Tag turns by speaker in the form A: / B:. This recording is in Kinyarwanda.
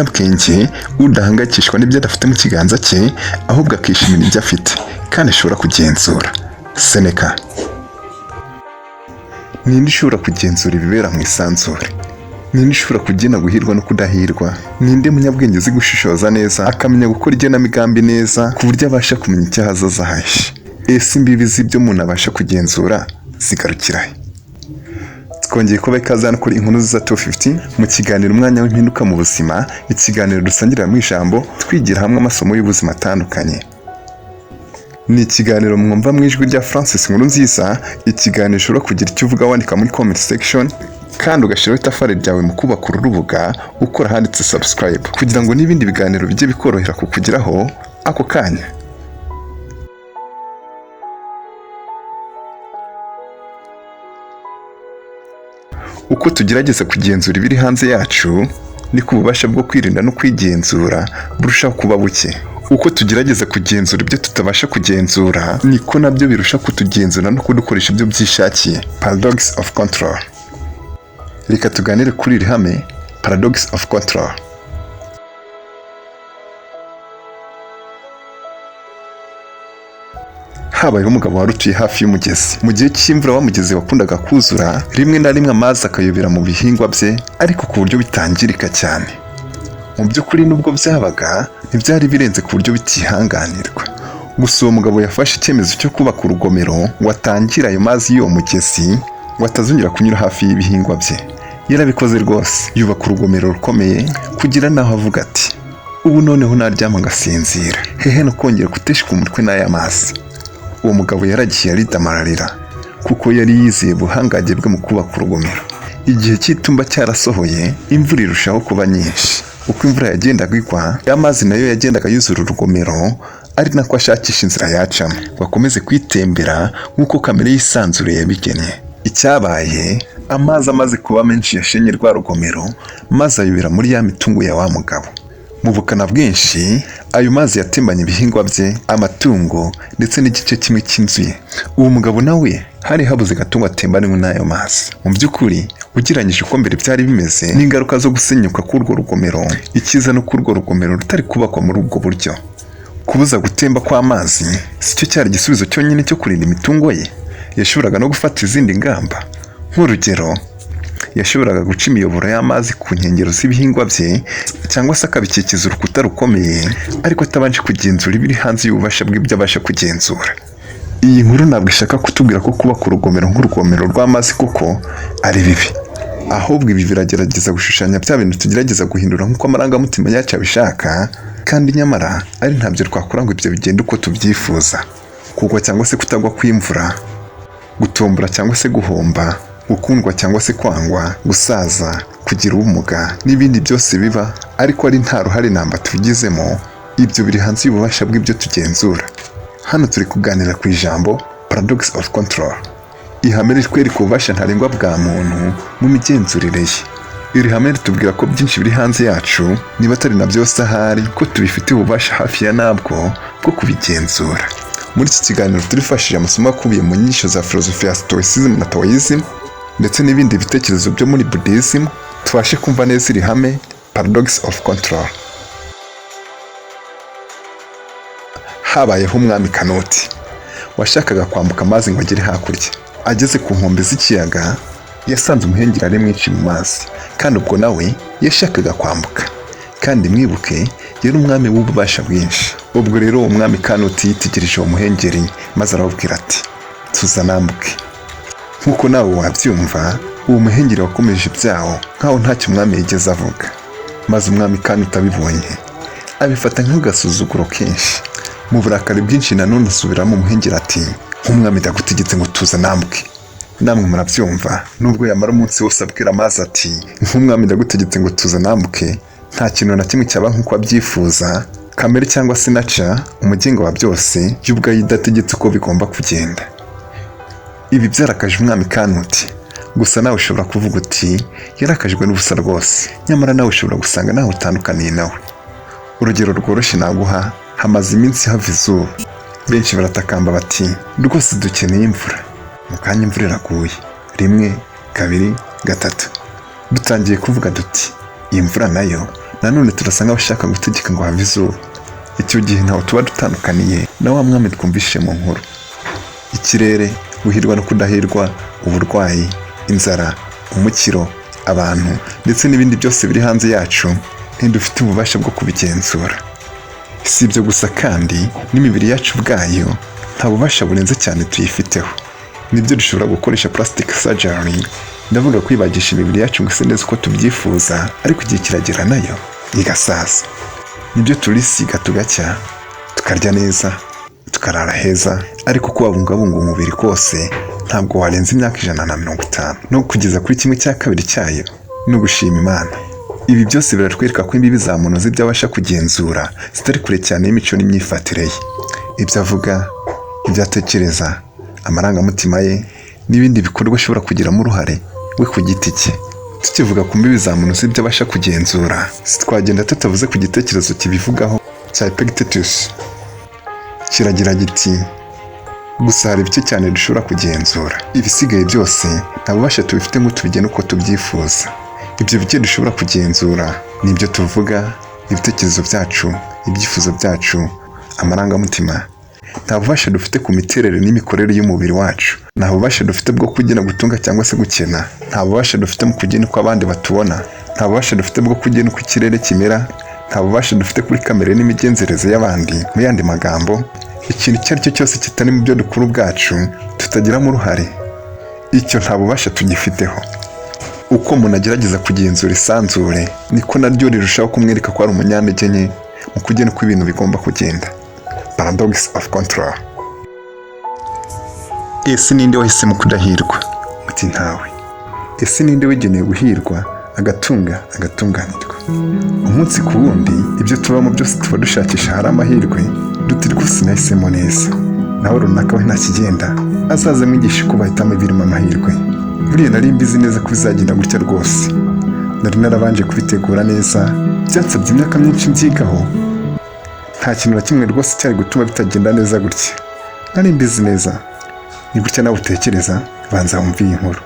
A: Umunyabwenge udahangayikishwa n'ibyo adafite mu kiganza cye, ahubwo akishimira ibyo afite kandi ashobora kugenzura. Seneca. Ninde ushobora kugenzura ibibera mu isanzure? Ninde ushobora kugena guhirwa no kudahirwa? Ninde munyabwenge uzi gushishoza neza, akamenya gukora igenamigambi neza, ku buryo abasha kumenya icyo ahazaza hahishe? Ese imbibi z'ibyo umuntu abasha kugenzura zigarukira he? Twongeye kuba ikaze hano kuri Inkuru Nziza 250 mu kiganiro Umwanya w'Impinduka mu Buzima, ikiganiro dusangira mu ijambo, twigira hamwe amasomo y'ubuzima atandukanye. Ni ikiganiro mwumva mu ijwi rya Francis Nkurunziza, ikiganiro ushobora kugira icyo uvuga wandika muri comment section, kandi ugashyiraho itafari ryawe mu kubaka uru rubuga ukora ahanditse subscribe, kugira ngo n'ibindi biganiro bijye bikorohera kukugeraho ako kanya. Uko tugerageza kugenzura ibiri hanze yacu, niko ububasha bwo kwirinda no kwigenzura burushaho kuba buke. Uko tugerageza kugenzura ibyo tutabasha kugenzura, niko nabyo birusha kutugenzura no kudukoresha ibyo byishakiye. Paradox of control. Reka tuganire kuri iri hame, paradox of control. Habayeho umugabo wari utuye hafi y'umugezi. Mu gihe cy'imvura wa mugezi wakundaga kuzura, rimwe na rimwe amazi akayobera mu bihingwa bye, ariko ku buryo bitangirika cyane. Mu by'ukuri nubwo byabaga, ntibyari birenze ku buryo bitihanganirwa. Gusa uwo mugabo yafashe icyemezo cyo kubaka urugomero ngo atangire ayo mazi y'uwo mugezi, ngo atazongera kunyura hafi y'ibihingwa bye. Yarabikoze rwose, yubaka urugomero rukomeye, kugira n'aho avuga ati: "Ubu noneho naryama ngasinzira, hehe no kongera guteshwa umutwe n'aya mazi." Uwo mugabo yaragiye aridamararira, kuko yari yizeye ubuhangange bwe mu kubaka urugomero. Igihe cy'itumba cyarasohoye, imvura irushaho kuba nyinshi. Uko imvura yagendaga igwa, amazi nayo yagendaga yuzura urugomero, ari nako ashakisha inzira yacamo ngo akomeze kwitembera nk'uko kamere yisanzure yabigennye. Icyabaye, amazi amaze kuba menshi yashenye rwa rugomero, maze ayobera muri ya mitungo ya wa mugabo. Mu bukana bwinshi, ayo mazi yatembanye ibihingwa bye, amatungo ndetse n'igice kimwe cy'inzu ye. Uwo mugabo nawe hari habuze gato ngo atembanwe n'ayo mazi. Mu by'ukuri, ugereranyije uko mbere byari bimeze n'ingaruka zo gusenyuka k'urwo rugomero, icyiza no k'urwo rugomero rutari kubakwa muri ubwo buryo. Kubuza gutemba kw'amazi si cyo cyari igisubizo cyonyine cyo kurinda imitungo ye. Yashoboraga no gufata izindi ngamba. Nk'urugero, yashoboraga guca imiyoboro y'amazi ku nkengero z'ibihingwa bye, cyangwa se akabikikiza urukuta rukomeye, ariko atabanje kugenzura ibiri hanze y'ububasha bw'ibyo abasha kugenzura. Iyi nkuru ntabwo ishaka kutubwira ko kubaka urugomero nk'urugomero rw'amazi koko ari bibi. Ahubwo ibi biragerageza gushushanya bya bintu tugerageza guhindura nk'uko amarangamutima yacu abishaka, kandi nyamara ari ntabyo twakora ngo ibyo bigende uko tubyifuza. Kugwa cyangwa se kutagwa kw'imvura, gutombora cyangwa se guhomba, gukundwa cyangwa se kwangwa, gusaza, kugira ubumuga n'ibindi byose biba ariko ari nta ruhare namba tubigizemo, ibyo biri hanze y'ububasha bw'ibyo tugenzura. Hano turi kuganira ku ijambo paradox of control. Ihame ritwereka ububasha ntarengwa bwa muntu mu migenzurire ye. Iri hame ritubwira ko byinshi biri hanze yacu, niba atari na byose ahari, ko tubifitiye ububasha hafi ya nabwo bwo kubigenzura. Muri iki kiganiro turifashishije amasomo akubiye mu nyigisho za filozofi ya Stoicism na Taoism, ndetse n'ibindi bitekerezo byo muri Buddhism, tubashe kumva neza iri hame paradox of control. Habayeho umwami Kanuti washakaga kwambuka amazi ngo agere hakurya. Ageze ku nkombe z'ikiyaga, yasanze umuhengeri ari mwinshi mu mazi, kandi ubwo nawe yashakaga kwambuka. Kandi mwibuke, yari umwami w'ububasha bwinshi. Ubwo rero uwo mwami Kanuti yitegereje uwo muhengeri, maze arawubwira ati: "Tuza nambuke." Nk'uko nawe wabyumva, uwo muhengeri wakomeje ibyawo nkaho ntacyo umwami yigeze avuga. Maze umwami Kanuti abibonye, abifata nk'agasuzuguro kenshi. Mu burakari bwinshi nanone asubiramo umuhengeri ati: "Nk'umwami ndagutegetse ngo tuza nambuke." Namwe murabyumva, nubwo yamara umunsi wose abwira amazi ati: "Nk'umwami ndagutegetse ngo tuza nambuke," nta kintu na kimwe cyaba nk'uko abyifuza. Kamere cyangwa se naca, umugenga wa byose, yo ubwayo idategetse uko bigomba kugenda. Ibi byarakaje umwami Kanuti. Gusa nawe ushobora kuvuga uti: "Yarakajwe n'ubusa rwose." Nyamara nawe ushobora gusanga nawe utandukaniye nawe. Urugero rworoshye naguha, hamaze iminsi hava izuba. Benshi baratakamba bati: "Rwose dukeneye imvura." Mu kanya imvura iraguye, rimwe, kabiri, gatatu. Dutangiye kuvuga duti: "Iyi mvura nayo Nanone turasa nk'abashaka gutegeka ngo have izuba. Icyo gihe ntaho tuba dutandukaniye na wa mwami twumvise mu nkuru. Ikirere, guhirwa no kudahirwa, uburwayi, inzara, umukiro, abantu ndetse n'ibindi byose biri hanze yacu, ntidufite ububasha bwo kubigenzura. Si ibyo gusa kandi, n'imibiri yacu ubwayo nta bubasha burenze cyane tuyifiteho. Nibyo, dushobora gukoresha plastic surgery, ndavuga kwibagisha imibiri yacu ngo ise neza uko tubyifuza, ariko igihe kiragera nayo igasaza. Nibyo, turisiga tugacya, tukarya neza, tukarara heza, ariko uko wabungabunga umubiri kose ntabwo warenza imyaka 150, no kugeza kuri 1/2 cyayo no gushima Imana. Ibi byose biratwereka ko imbibi za muntu z'ibyo abasha kugenzura zitari kure cyane y'imico n'imyifatire ye. Ibyo avuga, ibyo atekereza, amarangamutima ye n'ibindi bikorwa ashobora kugiramo uruhare we ku giti cye. Tukivuga ku mbibi za muntu z'ibyo abasha kugenzura, twagenda tutavuze ku gitekerezo kibivugaho cya Epictetus. Kiragira giti: "Gusa hari bike cyane dushobora kugenzura, ibisigaye byose nta bubasha tubifite ngo tubigene uko tubyifuza." Ibyo bike dushobora kugenzura ni ibyo tuvuga, ibitekerezo byacu, ibyifuzo byacu, amarangamutima. Nta bubasha dufite ku miterere n'imikorere y'umubiri wacu. Nta bubasha dufite bwo kugena gutunga cyangwa se gukena. Nta bubasha dufite mu kugena uko abandi batubona. Nta bubasha dufite bwo kugena uko ikirere kimera. Nta bubasha dufite kuri kamere n'imigenzereze y'abandi. Mu yandi magambo, ikintu icyo ari cyo cyose kitari mu byo dukora ubwacu, tutagiramo uruhare, icyo nta bubasha tugifiteho. Uko umuntu agerageza kugenzura isanzure, niko naryo rirushaho kumwereka ko ari umunyantege nke mu kugena uko ibintu bigomba kugenda. Paradox of control. Ese ninde wahisemo kudahirwa? Uti ntawe. Ese ninde wigeneye guhirwa, agatunga, agatunganirwa umunsi ku wundi? Ibyo tubamo byose tuba dushakisha ahari amahirwe, duti: "Rwose nahisemo neza, nawe runaka we ntakigenda, azaze mwigisha uko bahitamo ibirimo amahirwe. Buriya nari mbizi neza ko bizagenda gutya rwose, nari narabanje kubitegura neza, byansabye imyaka myinshi mbyigaho, nta kintu na kimwe rwose cyari gutuma bitagenda neza gutya, nari mbizi neza." Ni gutya nawe utekereza? Banza wumve iyi nkuru.